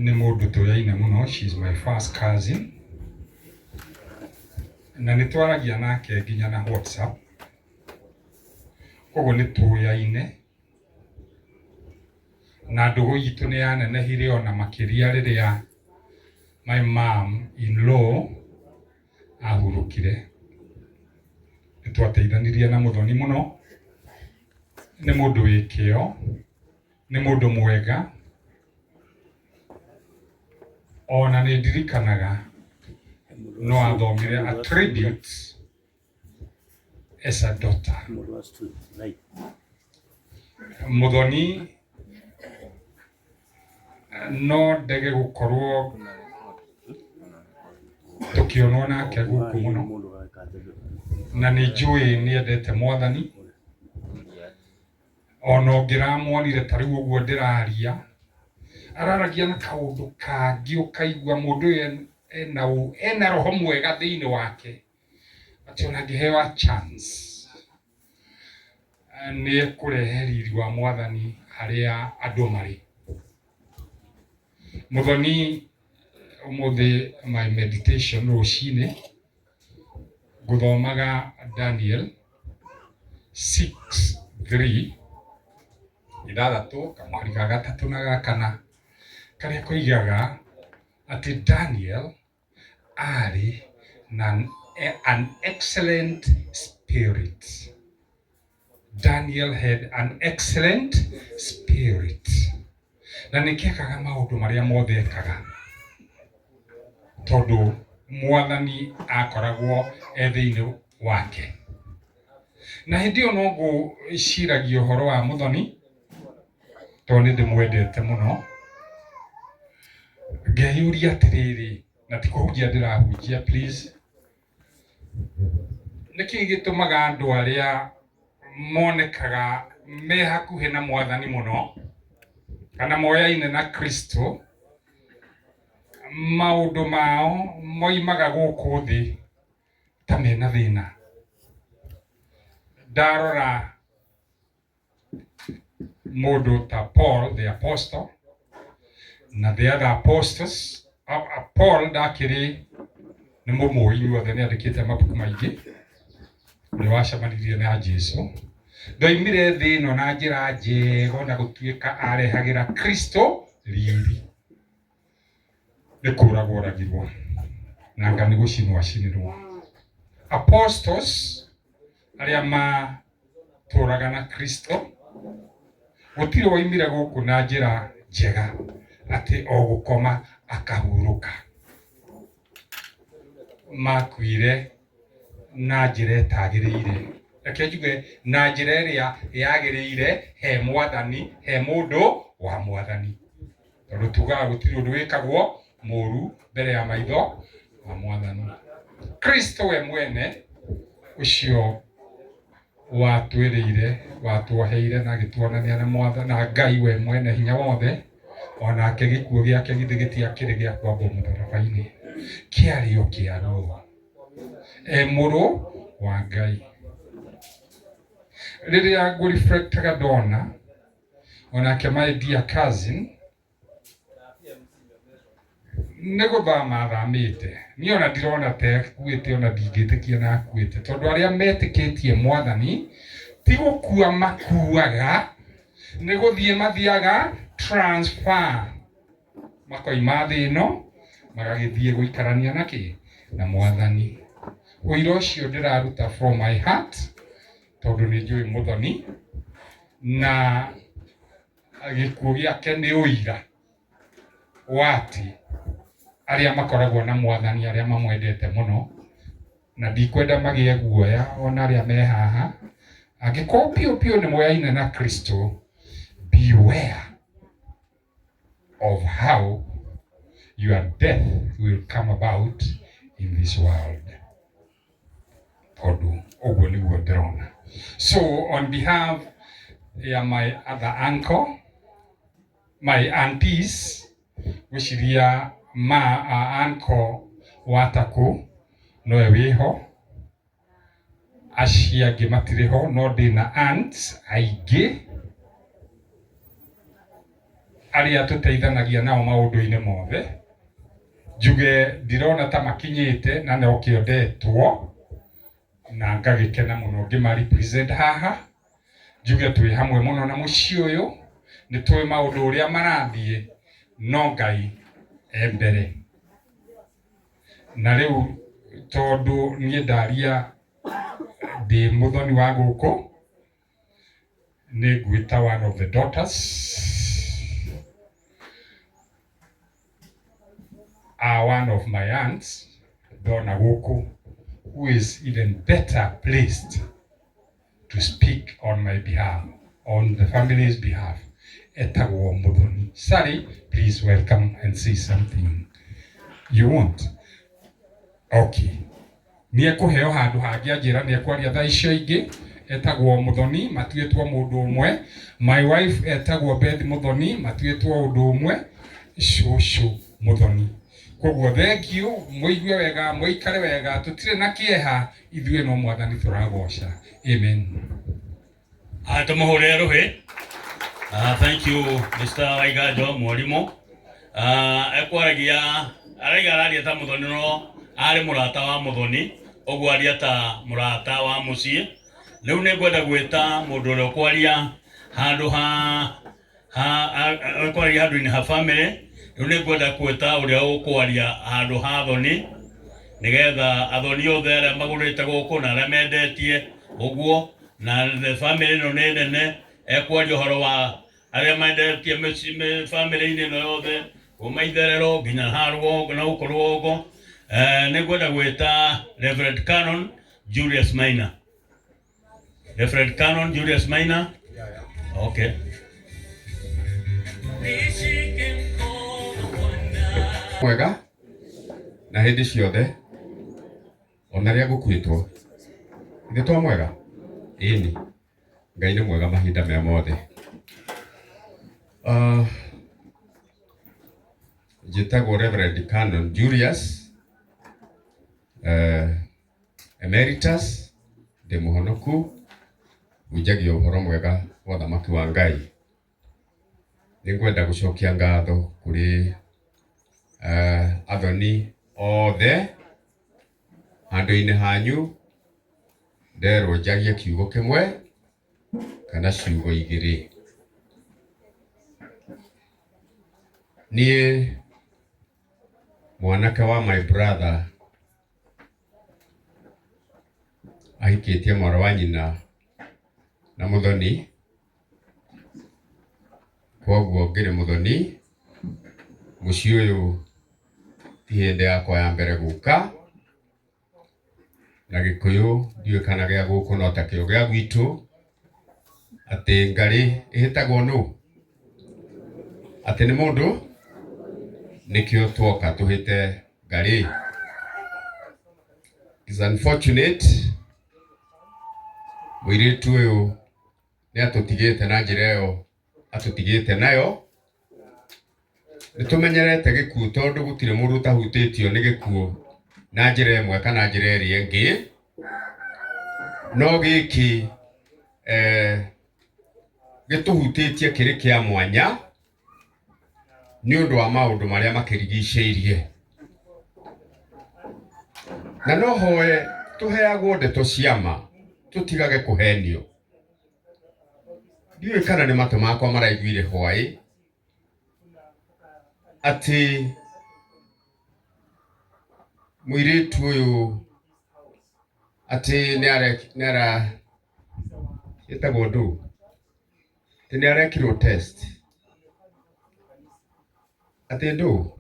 Nĩ mũndũ tũyaine mũno, she is my first cousin, na nĩ twaragia nake nginya na WhatsApp, koguo nĩ tũyaine na ndũgũ itũ nĩ yanenehire ona makĩria rĩrĩa my mom in law ahurũkire. Nĩ twateithanirie na Mũthoni mũno, nĩ mũndũ wĩ kĩo, nĩ mũndũ mwega, ona nĩ ndirikanaga no athomire a tribute as a daughter. Mũthoni no ndege gũkorwo tũkĩonwo nake gũkũ mũno, na nĩ njũĩ nĩ endete Mwathani. Ona ũngĩramuonire ta rĩu ũguo ndĩraria, araragia na kaũndũ kangĩ ũkaigua mũndũ ũyũ ena, ena roho mwega thĩinĩ wake, atĩ ona angĩheo a chance nĩ ekũrehe riri wa Mwathani harĩa andũ marĩ. Mũthoni ũmũthĩ my meditation rũcinĩ ngũthomaga Daniel 6:3 ithathatũ kamũhari ga gatatũ na ga kana karĩa koigaga atĩ Daniel aarĩ na an excellent spirit. Daniel had an excellent spirit. Na nĩkĩo ekaga maũndũ marĩa mothe ekaga, tondũ Mwathani akoragwo e thĩinĩ wake. Na hĩndĩ ĩyo no ngwĩciragia ũhoro wa Mũthoni, tondũ nĩ ndĩmwendete mũno, ngeyũria atĩrĩrĩ, na ti kũhunjia ndĩrahunjia please, nĩkĩ gĩtũmaga andũ arĩa monekaga me hakuhĩ na Mwathani mũno, kana moyaine na Kristo, maũndũ mao moimaga gũkũ thĩ ta mena thĩna? Ndarora Mũndũ ta Paul the apostle na the other apostles, Paul ndakĩrĩ nĩ mũmũĩ inyuothe, nĩ andĩkĩte mabuku maingĩ, ũrĩa wacemanirie na Jesu. Ndoimire thĩ ĩno na njĩra njega ona gũtuĩka arehagĩra Kristo riri. Nĩ kũragwo oragirwo na anga nĩ gũcinwo acinirwo. Apostles arĩa matũraga na Kristo, gũtirĩ woimire gũkũ na njĩra njega atĩ o gũkoma akahurũka. Makuire na njĩra ĩtagĩrĩire, reke njuge na njĩra ĩrĩa yagĩrĩire he Mwathani, he mũndũ wa Mwathani. Tondũ tugaga gũtirĩ ũndũ wĩkagwo mũru mbere ya maitho ma Mwathani. Kristo we mwene ũcio watwĩrĩire, watuoheire na agĩtuonania na Mwathani na Ngai we mwene hinya wothe, onake gĩkuũ gĩake githĩ gĩtiakĩrĩ gĩa kwambwo mũtharaba-inĩ, kĩarĩ o kĩa ruo, e mũrũ wa Ngai. Rĩrĩa ngũreflectaga ndona onake my dear cousin nĩ gũthama athamĩte. Niĩ ona ndirona ta akuĩte, ona ndingĩtĩkia na akuĩte, tondũ arĩa metĩkĩtie Mwathani ti gũkua makuaga, nĩ gũthiĩ mathiaga transfer, makoima thĩ ĩno magagĩthiĩ gũikarania na kĩ? Na Mwathani. Ũira ũcio ndĩraruta from my heart tondũ nĩ njũĩ Mũthoni na gĩkuũ gĩake nĩ ũira wa atĩ arĩa makoragwo na Mwathani, arĩa mamwendete mũno, na ndikwenda magĩe guoya ona arĩa me haha, angĩkorwo biũ biũ nĩ moyaine na Kristo, beware of how your death will come about in this world. Tondũ ũguo nĩguo ndĩrona. So on behalf ya my other uncle, my aunties, ngwĩciria ma uncle wa Takũ nowe wĩho, acio angĩ matirĩ ho, no ndĩna aunts aingĩ. Arĩa tũteithanagia nao maũndũ-inĩ mothe, njuge ndirona ta makinyĩte na nokĩo ndetwo na ngagĩkena mũno ngĩma represent haha. Njuge twĩ hamwe mũno na mũciĩ ũyũ, nĩ tũĩ maũndũ ũrĩa marathiĩ, no Ngai e mbere. Na rĩu tondũ niĩ ndaria ndĩ mũthoni wa gũkũ, nĩ ngwĩta one of the daughters one of my aunts ndona gũkũ, who is even better placed to speak on my behalf, on the family's behalf, etagwo Muthoni Sally. Please welcome and say something you want. Okay, nĩ ekũheo handũ hangĩ anjĩra nĩ ekwaria thaa icio ingĩ. Etagwo Muthoni, matuĩtwo mũndũ ũmwe. My wife etagwo Beth Muthoni, matuĩtwo ũndũ ũmwe, cũcũ Muthoni. Koguo thank you, mũigue wega, mũikare wega, tũtirĩ na kĩeha ithuĩ, no Mwathani tũragoca. Amen. Tũmũhũrĩre rũhĩ. Thank you, Mr. Waiganjo mwarimũ. Ekwaragia araiga araria ta Mũthoni, no arĩ mũrata wa Mũthoni, ũguo aria ta mũrata wa mũciĩ. Rĩu nĩ ngwenda gwĩta mũndũ ũrĩa ũkwaria handũ ha ekwaria handũ-inĩ ha family. Rĩu nĩ ngwenda gwĩta ũrĩa ũkwaria handũ ha Athoni, nĩgetha athoni othe arĩa magũrĩte gũkũ na arĩa mendetie ũguo na the family ĩno nĩ nene, ekwaria ũhoro wa arĩa mendetie family-inĩ ĩno yothe kuma itherero nginya ha rũgongo na gũkũ rũgongo. Nĩ ngwenda gwĩta Reverend Canon Julius Maina. Reverend Canon Julius Maina. Okay. Mwega na hĩndĩ ciothe ona rĩa gũkuĩtwo ithe twa mwega. Ĩni, Ngai nĩ mwega mahinda me mothe. Njĩtagwo Reverend Canon Julius Emeritus, ndĩ mũhonoku, hunjagia ũhoro mwega wa ũthamaki wa Ngai. Nĩ ngwenda gũcokia ngatho kũrĩ athoni othe handũ-inĩ hanyu nderwo njarie kiugo kĩmwe kana ciugo igĩrĩ. Niĩ mwanake wa my brother ahikĩtie mwarĩ wa nyina na Mũthoni, koguo ngĩrĩ Mũthoni. Mũciĩ ũyũ ti hĩndĩ yakwa ya mbere gũka, na Gĩkũyũ ndiũĩ kana gĩa gũkũ no ta kĩo gĩa gwitũ, atĩ ngarĩ ĩhĩtagwo nũ, atĩ nĩ mũndũ, nĩkĩo twoka tũhĩte ngarĩ. Is unfortunate mũirĩtu ũyũ nĩ atũtigĩte na njĩra ĩyo atũtigĩte nayo. Nĩ tũmenyerete gĩkuũ tondũ gũtirĩ mũndũ ũtahutĩtio nĩ gĩkuũ na njĩra ĩmwe kana njĩra ĩrĩa ĩngĩ, no gĩkĩ gĩtũhutĩtie kĩrĩ kĩa mwanya nĩ ũndũ wa maũndũ marĩa makĩrigicĩirie. Na no hoe tũheagwo ndeto cia ma, tũtigage kũhenio. Ndiũĩ kana nĩ matũ makwa maraiguire hwaĩ atĩ mũirĩtu ũyũ atĩ nĩ ara ĩtagwo ndũ, atĩ nĩ arekirwo test, atĩ ndũ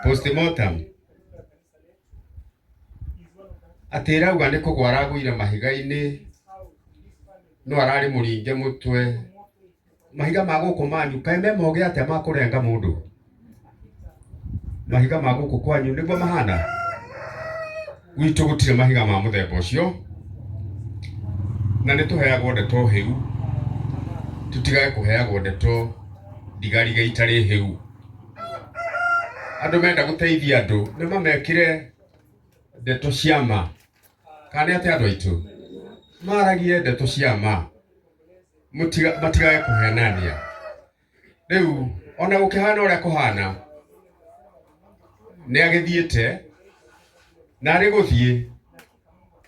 postmortem, atĩ ĩrauga nĩ kũgwa aragũire mahiga-inĩ, no ararĩ mũringe mũtwe. Mahiga ma gũkũ manyu kaĩ me mogĩ atĩa ma kũrenga mũndũ? Mahiga ma gũkũ kwanyu nĩguo mahana? Gwitũ gũtirĩ mahiga ma mũthemba ũcio, na nĩ tũheagwo ndeto hĩu, tũtigage kũheagwo ndeto ndigarige itarĩ hĩu. Andũ menda gũteithia andũ nĩ mamekĩre ndeto cia ma, kana nĩ atĩa andũ aitũ? Maragie ndeto cia ma, matigage kũhenania. Rĩu ona gũkĩhana ũrĩa kũhana, nĩ agĩthiĩte na arĩ gũthiĩ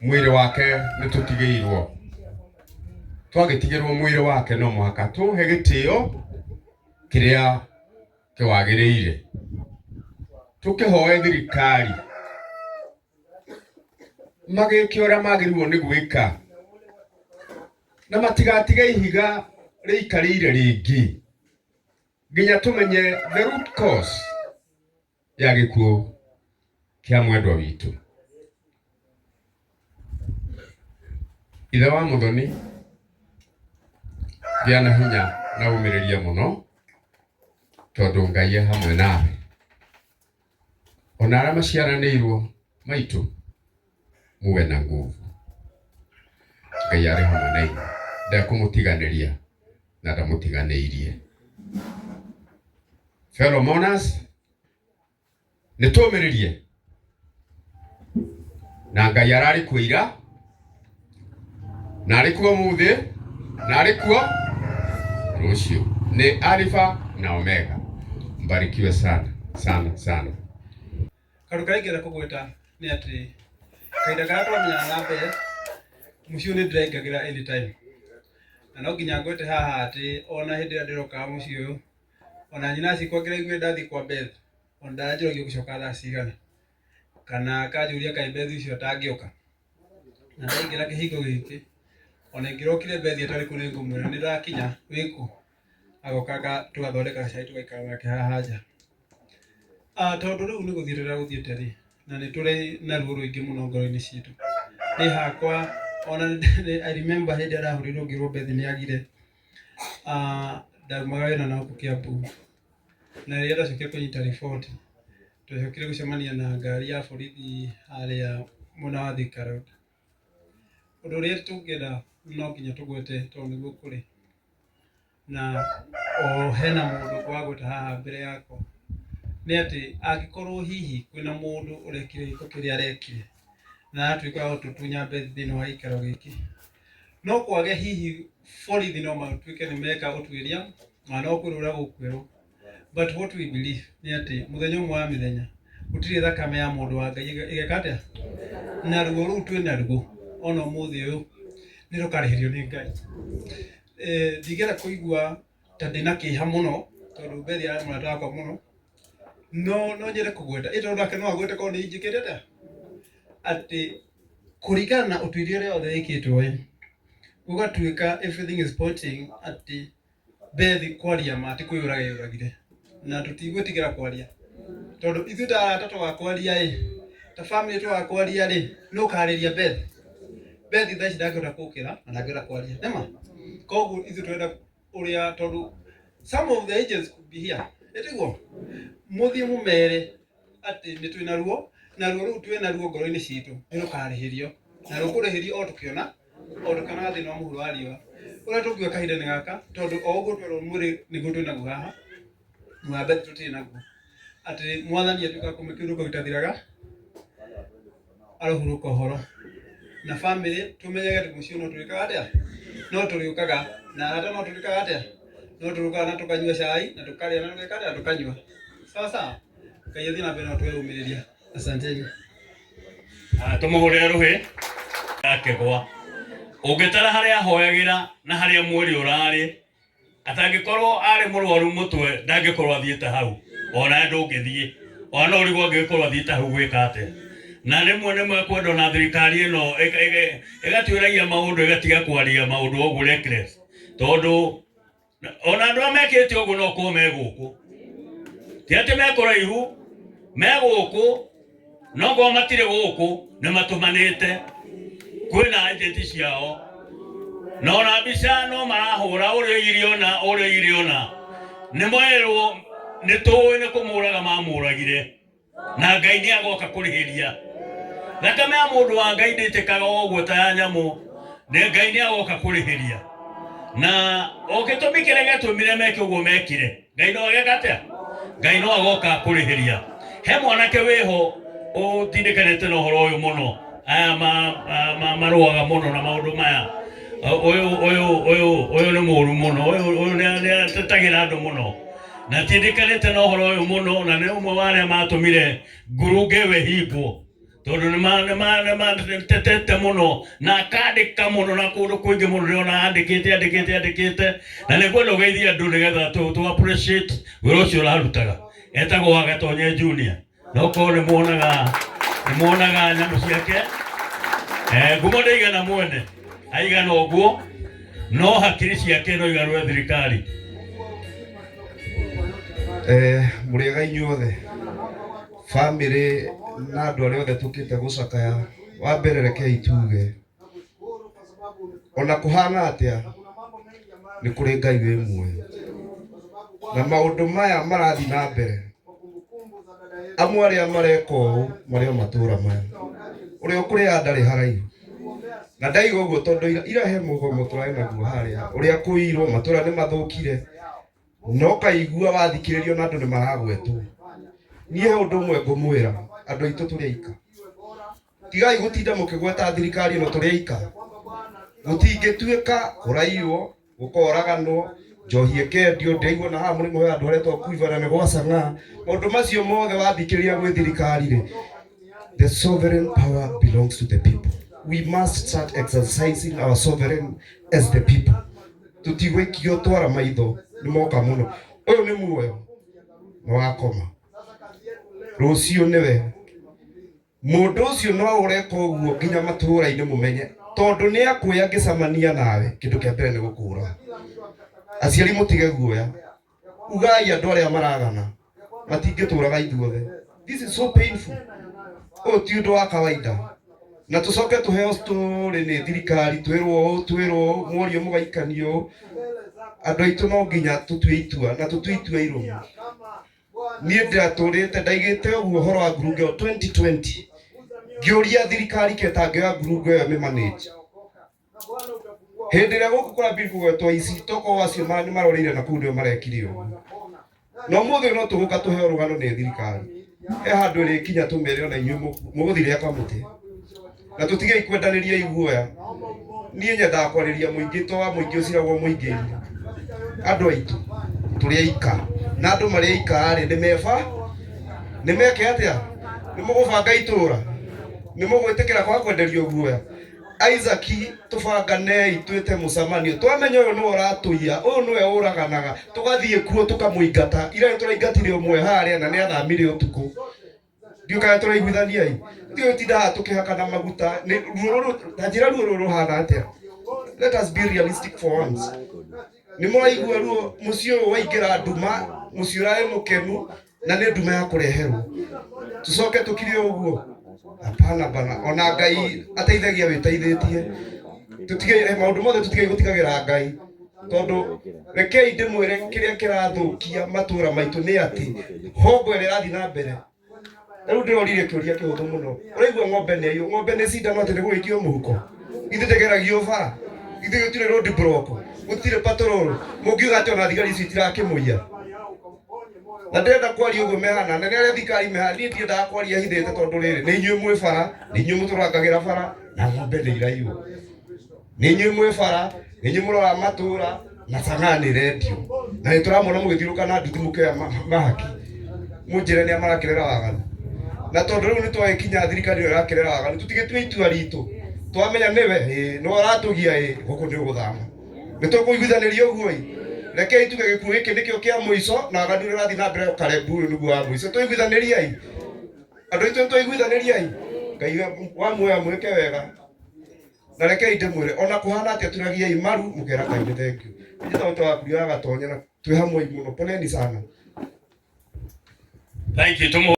mwĩrĩ wake nĩ tũtigĩirwo. Twagĩtigĩrwo mwĩrĩ wake no mũhaka tũhe gĩtĩo kĩrĩa kĩwagĩrĩire. Tũkĩhoe thirikari magĩke ũrĩa magĩrĩirwo nĩ gwĩka na matigatige ihiga rĩikarĩire rĩngĩ nginya tũmenye the root cause ya gĩkuũ kĩa mwendwa witũ. Ithe wa Mũthoni, gĩa na hinya na ũmĩrĩrie mũno tondũ Ngai e hamwe nawe. Ona arĩa maciaranĩirwo maitũ muwe na nguvu. Ngai arĩ hamwe na inyuĩ, ndekũmũtiganĩria na ndamũtiganĩirie. Fellow mourners, nĩ tũmĩrĩrie na Ngai ararĩ kuo ira na arĩ kuo mũthĩ na arĩ kuo rũciũ. Nĩ Alifa na Omega. Mbarikiwe sana sana sana. Kaũndũ karĩa ingĩenda kũgweta nĩ atĩ kahinda karĩa twamenyana na Beth, mũciĩ ũyũ nĩ ndĩraingagĩra anytime. Na no nginya ngwete haha atĩ ona hĩndĩ ĩrĩa ndĩrokaga mũciĩ ũyũ, ona nyina cikwa ngĩraiguire ndathiĩ kwa Beth, ona ndaranjũragia ũgũcoka thaa cigana, kana akanjũria kaĩ Beth ũcio atangĩũka. Na ndaingĩra kĩhingo gĩkĩ, ona ingĩrokire Beth atarĩ kuo nĩ ngũmwĩra nĩ ndakinya, wĩkũ? Agoka tũgathondeka cai tũgaikara nake haha nja. Tondũ rĩu nĩ gũthiĩ tũragũthiĩte rĩ, na nĩ tũrĩ na ruo rũingĩ mũno ngoro-inĩ citũ. Niĩ hakwa ona I remember hĩndĩ ĩrĩa ndahũrĩirwo ngĩrwo Beth nĩ agire, ndaumaga wĩra na gũkũ Kiambu. Na rĩrĩa ndacokire kũnyita riboti, twacokire gũcemania na ngari ya borithi harĩa mwena wa Thika Road. Ũndũ ũrĩa tũngĩenda no nginya tũgwete tondũ nĩguo kũrĩ, na o hena mũndũ wagweta haha mbere yakwa, nĩ atĩ angĩkorwo hihi kwĩna mũndũ ũrekire gĩko kĩrĩa arekire, na aratuĩka wa gũtũtunya mbeca thĩinĩ wa gĩikaro gĩkĩ, no kwage hihi borithi no matuĩke nĩ meka ũtuĩria, na no kwĩrwo ũrĩa gũkwĩrwo, but what we believe nĩ atĩ mũthenya ũmwe wa mĩthenya gũtirĩ thakame ya mũndũ wa Ngai ĩgeka atĩa na ruo rũu twĩ naruo ona ũmũthĩ ũyũ nĩ rũkarĩhĩrio nĩ Ngai. Ndingĩenda kũigua ta ndĩna kĩeha mũno tondũ Beth arĩ mũrata wakwa mũno, no no nyende kũgweta ĩ tondũ nake no agwete korwo nĩ injĩkĩte atĩa atĩ kũringana na ũtuĩria ũrĩa wothe wĩkĩtwo ĩ gũgatuĩka everything is pointing atĩ Beth kwaria ma ti kwĩyũraga eyũragire na tũtigwĩtigĩra kwaria tondũ ithuĩ ta arata twakwaria ĩ ta family twakwaria rĩ nũ ũkarĩria Beth? Beth thaa ici ndangĩhota gũkĩra na ndangĩhota kwaria nĩma koguo ithuĩ tũrenda ũrĩa tondũ some of the agents could be here ĩtiguo mũthiĩ mũmere atĩ nĩ twĩ na ruo na ruo rũu twĩ naruo ngoro-inĩ citũ nĩ rũkarĩhĩrio na rũkũrĩhĩrio o tũkĩona o tũkĩonaga thĩinĩ wa mũhuro wa riũa ũrĩa tũngiuga kahinda nĩ gaka tondũ o ũguo twerwo mwĩrĩ nĩguo twĩ naguo haha mwambe tũtirĩ naguo atĩ mwathani atuĩka kũmĩkĩrũko gĩtathiraga arohurũka ũhoro na family tũmenyage atĩ mũciĩ no tũrĩkaga atĩa no tũrĩũkaga na arata no tũrĩkaga atĩa no tũrĩũkaga na tũkanyua cai na tũkarĩa na tũgeka atĩa na tũkanyua sawa sawa Ngai athiĩ na mbere na tweyũmĩrĩria asanteni. Tũmũhũrĩre rũhĩ akĩgwa ũngĩtara harĩa ahoyagĩra na harĩa mwĩrĩ ũrarĩ atangĩkorwo arĩ mũrwaru mũtwe ndangĩkorwo athiĩte hau ona ndũngĩthiĩ ona no ũrigwo angĩgĩkorwo athiĩte hau gwĩka atĩa na rĩmwe nĩ mekwenda ona thirikari ĩno ĩgatuĩragia maũndũ ĩgatiga kwaria maũndũ ũguo reckless tondũ ona andũ arĩa mekĩte ũguo no korwo me gũkũ ti atĩ me kũraihu me gũkũ no korwo matirĩ gũkũ nĩ matũmanĩte kwĩna agent ciao na ona mbica no marahũra ũrĩa oigire ũna ũrĩa oigire ũna nĩ mwerwo nĩ tũĩ nĩ kũmũraga mamũragire na Ngai nĩ agoka kũrĩhĩria thakame ya mũndũ wa Ngai ndĩtĩkaga o ũguo ta ya nyamũ nĩ Ngai nĩ agoka kũrĩhĩria na o gĩtũmi kĩrĩa gĩatũmire meke ũguo mekire Ngai no ageka atĩa Ngai no agoka kũrĩhĩria he mwanake wĩho ũtindĩkanĩte na ũhoro ũyũ mũno aya marũaga mũno na maũndũ maya ũyũ ũyũ ũyũ ũyũ nĩ mũru mũno ũyũ ũyũ nĩ atetagĩra andũ mũno. Na tindikanĩte na ũhoro ũyũ mũno, na nĩ ũmwe wa arĩa matũmire ngurunga ĩyo ĩhingwo, tondũ nĩmatetete mũno na akandĩka mũno na kũndũ kũingĩ mũno ndĩrona andĩkĩte andĩkĩte andĩkĩte, na nĩngwenda ũgeithie andũ nĩgetha tũ appreciate wĩra ũcio ũrarutaga. Etagwo Wagatonye Junior, no korwo nĩmuonaga nyamũ ciake. Ngumo ndĩigana mwene aigana ũguo, no hakiri ciake no igarũre thirikari. Mũrĩega inyuothe bamĩrĩ na andũ arĩa othe tũkĩte gũcakaya. Wa mbere rekei tuge ona kũhana atĩa nĩ kũrĩ Ngai wĩ muoyo, na maũndũ maya marathiĩ na mbere, amwe arĩa mareka ũũ marĩ o matũra maya, ũrĩa ũkũrĩa ndarĩ haraihu. Na ndaiga ũguo tondũ ira he mũgomo tũrarĩ naguo harĩa, ũrĩa kũirwo matũra nĩ mathũkire, no kaigua wathikĩrĩrio na andũ nĩ maragwetwo. Niĩ he ũndũ ũmwe ngũmwĩra andũ aitũ, tũrĩ aika, tigai gũtinda mũkĩgweta thirikari ĩno, tũrĩ aika. Gũtingĩtuĩka kũraiywo, gũkoraganwo, njohi ĩkendio, ndĩraigua na haha mũrĩmo he andũ haretwo kuivana nĩ gwa cang'aa. Maũndũ macio mothe wathikĩrĩria gwĩ thirikari rĩ, the sovereign power belongs to the people. We must start exercising our sovereign as the people. Tũtigũikio twara maitho nĩ moka mũno. Ũyũ nĩ muoyo na wakoma rũciũ nĩwe mũndũ ũcio no ũreka ũguo nginya matũũra-inĩ, mũmenye tondũ nĩ akũĩ angĩcemania nawe, kĩndũ kĩa mbere nĩ gũkũra. Aciari mũtige guoya, ugai andũ arĩa maragana matingĩtũraga ithuothe. This is so painful. Ũyũ ti ũndũ wa kawaida, na tũcoke tũheo story nĩ thirikari, twĩrwo ũũ, twĩrwo ũũ, mworio mũgaikanio ũũ. Andũ aitũ, no nginya tũtue itua na tũtue itua irũmu. Niĩ ndatũrĩte ndaigĩte ũguo ũhoro wa ngurunga ĩyo 2020, ngĩũria thirikari ketangĩoya ngurunga ĩyo ĩmĩmanage hĩndĩ ĩrĩa gũkũ kũrambiri kũgwetwo ici, tokorwo acio nĩ maroreire na kũu nĩo marekire ũguo. Na ũmũthĩ no tũgũka tũheo rũgano nĩ thirikari, he handũ ĩrĩkinya tũmere ona inyuĩ mũgũthire kamũtĩ, na tũtigei kwendanĩria iguoya. Niĩ nyendaga kwarĩria mũingĩ to wa mũingĩ ũciragwo mũingĩ-inĩ. Andũ aitũ, tũrĩ aika, na andũ marĩ aika rĩ, nĩ meba nĩ meke atĩa? Nĩ mũgũbanga itũra, nĩ mũgwĩtĩkĩra kwaga kwenderio guoya? Isaac, tũbanganei twĩte mũcemanio, twamenya ũyũ nĩwe ũratũiya, ũyũ nĩwe ũraganaga, tũgathiĩ kuo tũkamũingata. Ira nĩ tũraingatire ũmwe harĩa na nĩ athamire ũtukũ. Ndiũ kana tũraiguithania ĩ, ndiũ tinda haha tũkĩhakana maguta nĩ ruo rũrũ. Ta njĩra, ruo rũrũ rũhana atĩa? Let us be realistic for once. Nĩ mũraigua ruo? Mũciĩ ũyũ waingĩra nduma, mũciĩ ũrarĩ mũkenu na nĩ nduma ya kũreherwo, tũcoke tũkire ũguo? Hapana bana, ona Ngai ateithagia wĩteithĩtie. Tũtige maũndũ mothe, tũtige gũtigagĩra Ngai, tondũ rekei ndĩmwĩre, kĩrĩa kĩrathũkia matũra maitũ nĩ atĩ hongo ĩrĩa ĩrathiĩ na mbere. Rĩu ndĩroririe kĩũria kĩhũthũ mũno. Ũraigua ng'ombe nĩ aiywo, ng'ombe nĩ cindano atĩ nĩ gũgĩikio mũhuko? Ithuĩ tũgeragio bara, ithuĩ gũtirĩ road block, gũtirĩ patrol. Mũngiuga atĩ ona thigari icio itirakĩmũiya? Na ndĩrenda kwaria ũguo mehana na nĩ arĩa thirikari mehana. Niĩ ndiendaga kwaria hithĩte, tondũ rĩrĩ, nĩ inyuĩ mwĩ bara, nĩ inyuĩ mũtũrangagĩra bara, na ng'ombe nĩ iraiywo. Nĩ inyuĩ mwĩ bara, nĩ inyuĩ mũroraga matũra, na cang'aa nĩ rendio, na nĩ tũramona mũgĩthiũrũka na nduthi mũkĩoya mahaki. Mũnjĩre nĩa marakĩrera waganu? Na tondũ rĩu nĩ twagĩkinya thirikari ĩyo ĩrakĩrera waganu, tũtigĩtue itua ritũ. Twamenya nĩwe ĩĩ nĩwe ũratũgia, ĩĩ gũkũ nĩ ũgũthama. Nĩ tũkũiguithanĩria ũguo ĩ? Rekei tuge gĩkuũ gĩkĩ nĩkĩo kĩa mũico, na waganu ũrĩa ũrathiĩ na mbere Karebu ũyũ nĩguo wa mũico. Tũiguithanĩriai, andũ aitũ, nĩ twaiguithanĩriai. Ngai wa muoya mwĩke wega, na rekei ndĩmwĩre, ona kũhana atĩa, turagiai maru mũkera Ngai nĩ thengiũ. Njĩtagwo twakuria gatonya na twĩ hamwe mũno. Poleni sana. Thank you. Tumu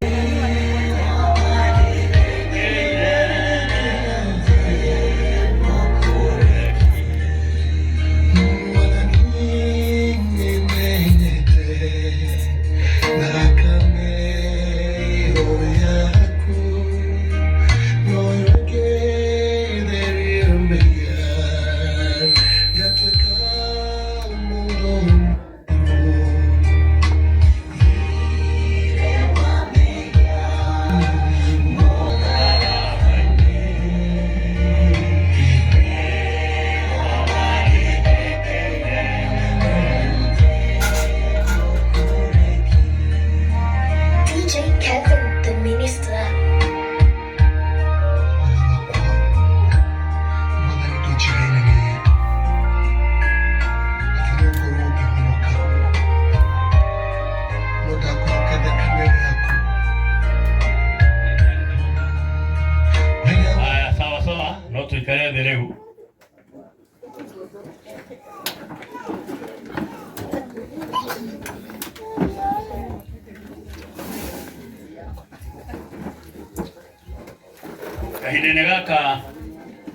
Kahinda-inĩ gaka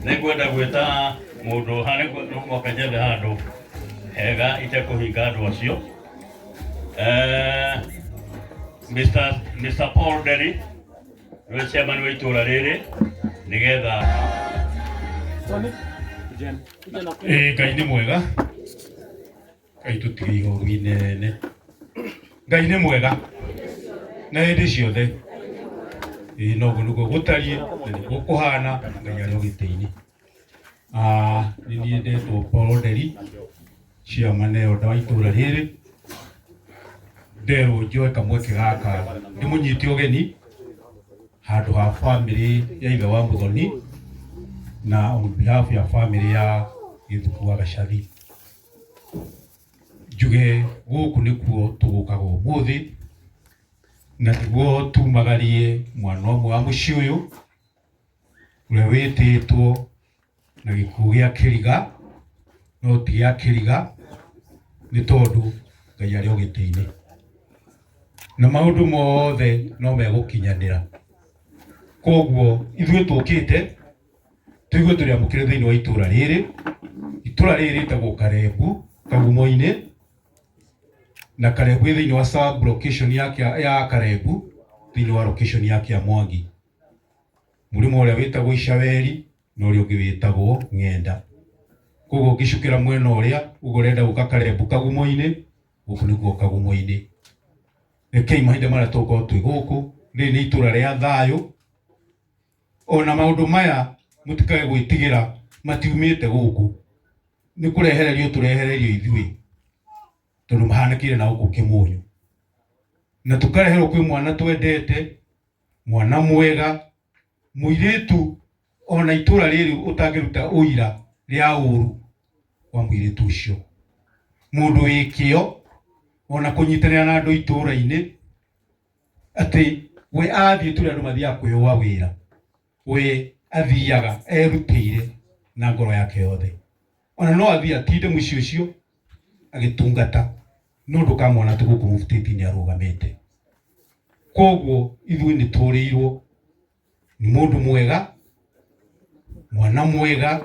nĩngwenda gwĩta mũndũ harĩ no mũhaka njethe handũ hega itekũhinga andũ acio. Mr. Paul Nderi nĩwe chairman wa itũra rĩrĩ nĩgetha Ĩĩ Ngai nĩ mwega. Ngai tũtige ihoru inene. Ngai nĩ mwega na hĩndĩ ciothe. Ĩĩ noguo nĩguo gũtariĩ na nĩguo kũhana Ngai arĩ o gĩtĩ-inĩ. Ah, nĩ niĩ ndetwo Paul Nderi, chairman elder wa itũra rĩrĩ. Nderwo njoe kamweke gaka ndĩmũnyite ũgeni handũ ha famĩlĩ ya ithe wa Mũthoni na on behalf ya famĩlĩ ya Gĩthuku wa Gacathi. Njuge gũkũ nĩkuo tũgũkaga ũmũthĩ na nĩguo tumagarie mwana ũmwe wa mũciĩ ũyũ ũrĩa wĩtĩtwo na gĩkuũ gĩa kĩriga no ti gĩa kĩriga nĩ tondũ Ngai arĩ o gĩtĩ-inĩ na maũndũ mothe no megũkinyanĩra. Koguo ithuĩ tũkĩte tũigue tũrĩ amũkĩre thĩinĩ wa itũra rĩrĩ. Itũra rĩrĩ rĩtagwo Karembu Kagumo-inĩ, na Karembu ĩ thĩinĩ wa sub location ya Karembu thĩinĩ wa location ya Kĩamwangi. Mũrĩmo ũrĩa wĩtagwo Icaweri na ũrĩa ũngĩ wĩtagwo Ng'enda. Koguo ũngĩcukĩra mwena ũrĩa ũguo ũrenda gũka Karembu Kagumo-inĩ, gũkũ nĩkuo Kagumo-inĩ. Rekei mahinda marĩa tũgũkorwo twĩ gũkũ, rĩrĩ nĩ itũra rĩa thayũ. Ona maũndũ maya mũtikae gwĩtigĩra matiumĩte gũkũ, nĩ kũrehererio tũrehererio ithuĩ tondũ mahanĩkĩire na gũkũ Kĩmũnyũ, na tũkareherwo kwĩ mwana twendete, mwana mwega, mũirĩtu ona itũra rĩrĩ ũtangĩruta ũira rĩa ũru wa mũirĩtu ũcio, mũndũ wĩ kĩo ona kũnyitanĩra na andũ itũra-inĩ atĩ we athiĩ tũrĩa andũ mathiaga kwĩyũa wĩra, we athiaga erutĩire na ngoro yake yothe. Ona no athiĩ atinde mũciĩ ũcio agĩtungata, no ndũkamwona atĩ gũkũ mũbutĩti-inĩ arũgamĩte. Koguo ithuĩ nĩ tũrĩirwo nĩ mũndũ mwega, mwana mwega,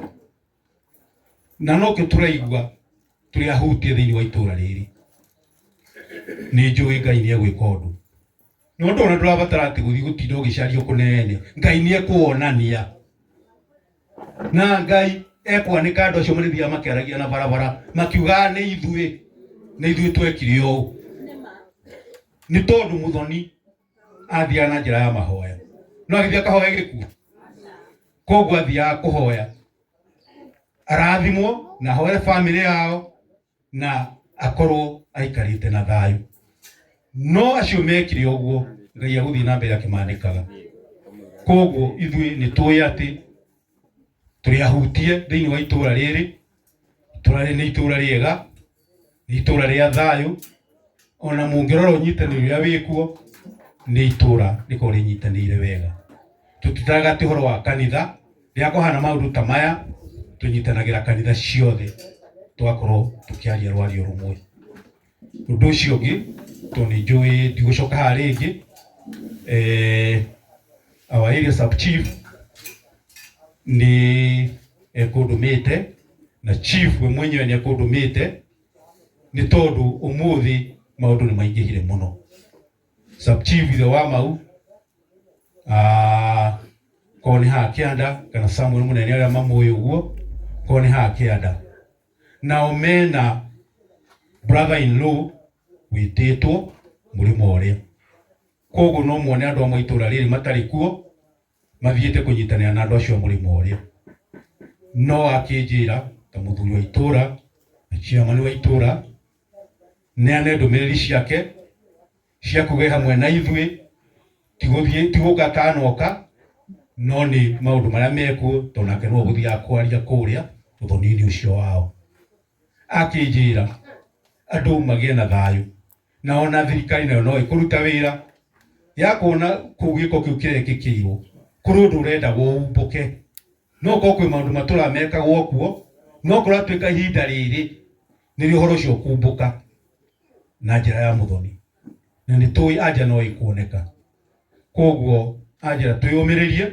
na nokĩo tũraigua tũrĩ ahutie thĩinĩ wa itũra rĩrĩ. Nĩ njũĩ Ngai nĩ egwĩka ũndũ. Na ũndũ ona ndũrabatara atĩ gũthiĩ gũtinda ũgĩcario kũnene. Ngai nĩ ekũwonania. Na Ngai ekwanĩka andũ acio marĩthiaga makĩaragia na barabara makiugaga nĩ ithuĩ, nĩ ithuĩ twekire ũũ. Nĩ tondũ Mũthoni athiaga na njĩra ya mahoya. No agĩthiĩ akahoya gĩkuũ. Koguo athiaga kũhoya arathimwo na ahoere bamĩrĩ yao na akorwo aikarĩte na thayũ. No acio mekire ũguo Ngai agũthiĩ na mbere akĩmanĩkaga. Koguo ithuĩ nĩ tũĩ atĩ tũrĩ ahutie thĩinĩ wa itũra rĩrĩ. Itũra rĩrĩ nĩ itũra rĩega, nĩ itũra rĩa thayũ. Ona mũngĩrora ũnyitanĩri ũrĩa wĩkuo nĩ itũra rĩkoragwo rĩnyitanĩire wega. Tũtitaraga atĩ ũhoro wa kanitha, rĩrĩa kwahana maũndũ ta maya tũnyitanagĩra kanitha ciothe tũgakorwo tũkĩaria rwario rũmwe. Ũndũ ũcio ũngĩ tondũ nĩ njũĩ ndigũcoka haha rĩngĩ, our area sub chief nĩ ekũndũmĩte na chief we mwenyewe nĩ ekũndũmĩte nĩ tondũ ũmũthĩ maũndũ nĩ maingĩhire mũno. Sub chief ithe wa Mau, korwo nĩ haha kĩanda kana Samuel Mũnene arĩa mamũĩ ũguo, korwo nĩ haha kĩanda. Nao mena brother in law wĩtĩtwo mũrĩmo ũrĩa. Koguo no muone andũ amwe a itũra rĩrĩ matarĩ kuo mathiĩte kũnyitanĩra na andũ acio a mũrĩmo ũrĩa. No akĩnjĩra ta mũthuri wa itũra na chairman wa itũra neane ndũmĩrĩri ciake cia kuga hamwe na ithuĩ, ti gũka atanoka, no nĩ maũndũ marĩa mekuo, tondũ nake nĩwe ũgũthiaga kwaria kũrĩa ũthoni-inĩ ũcio wao. Akĩnjĩra andũ magĩe na thayũ, na ona thirikari nayo no ĩkũruta wĩra ya kuona kũu gĩko kĩu kĩrekĩkĩirwo kũrĩ ũndũ ũrenda ũmbũke. No korwo kwĩ maũndũ matũraga mekagwo kuo, no kũratuĩka ihinda rĩrĩ nĩrĩo ũhoro ũcio ũkumbũka na njĩra ya mũthoni. Na nĩ tũĩ anja no ĩkuoneka. Koguo anjĩra twĩyũmĩrĩrie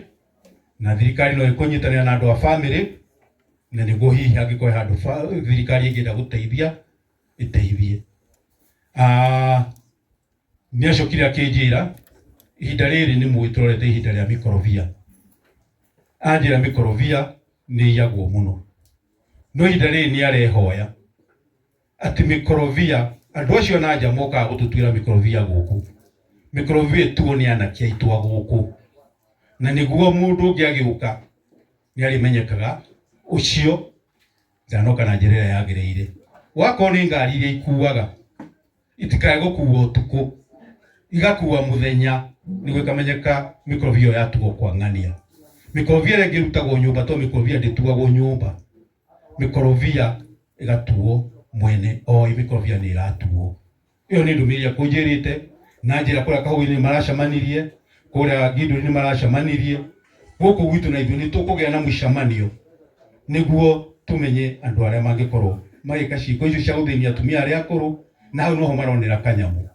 na thirikari no ĩkũnyitanĩra na andũ a bamĩrĩ, na nĩguo hihi hangĩkorwo he handũ thirikari ĩngĩenda gũteithia ĩteithie. Nĩ acokire akĩnjĩra ihinda rĩrĩ nĩ mũĩ tũrorete ihinda rĩa mĩkorobia. Anjĩra mĩkorobia nĩ iyagwo mũno, no ihinda rĩrĩ nĩ arehoya atĩ mĩkorobia, andũ acio na nja mokaga gũtũtuĩra mĩkorobia gũkũ, mĩkorobia ĩtuo nĩ anake aitũ a gũkũ, na nĩguo mũndũ ũngĩ agĩũka nĩ arĩmenyekaga ũcio ndanoka na njĩra ĩrĩa yagĩrĩire. Wakorwo nĩ ngari iria ikuaga itikae gũkua ũtukũ, igakua mũthenya, nĩguo ĩkamenyeka mĩkorobia ĩyo yatuo kwa ng'ania. Mĩkorobia ĩrĩa ĩngĩrutagwo nyũmba, tondũ mĩkorobia ndĩtuagwo nyũmba, mĩkorobia ĩgatuo mwene oĩ mĩkorobia nĩ ĩratuo. Ĩyo nĩ ndũmĩrĩri akũnjĩrĩte, na njĩra kũrĩa Kahũĩ-inĩ nĩ maracemanirie, kũrĩa Ngindũri nĩ maracemanirie, gũkũ gwitũ na ithuĩ nĩ tũkũgĩa na mũcemanio nĩguo tũmenye andũ arĩa mangĩkorwo magĩka ciĩko icio cia gũthĩnia atumia arĩa akũrũ, na hau noho maronera kanyamũ.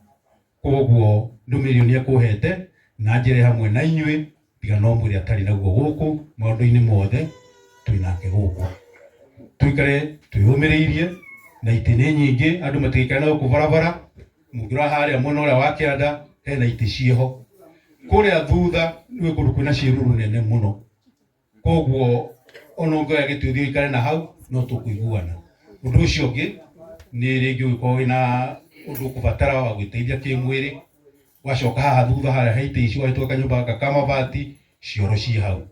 Koguo ndũmĩrĩri ĩyo nĩ ekũhete na njĩre hamwe na inyuĩ, tiga no mwĩrĩ atarĩ naguo gũkũ maũndũ-inĩ mothe twĩ nake gũkũ. Tũikare twĩyũmĩrĩirie na itĩ nĩ nyingĩ, andũ matigaikare na gũkũ barabara, mũngĩrora harĩa mwena ũrĩa wa kĩanda hena itĩ ciĩho. Kũrĩa thutha nĩ kũndũ kwĩna ciĩruru nene mũno, koguo ona ũngĩoya gĩtĩ ũthiĩ ũikare na hau no tũkũiguana. Ũndũ ũcio ũngĩ nĩ rĩngĩ ũngĩkorwo wĩna ũndũ ũkũbatara wa gwĩteithia kĩmwĩrĩ, wacoka haha thutha harĩa he itĩ ici wahĩtũka kanyũmba gaka ka mabati, cioro ciĩ hau.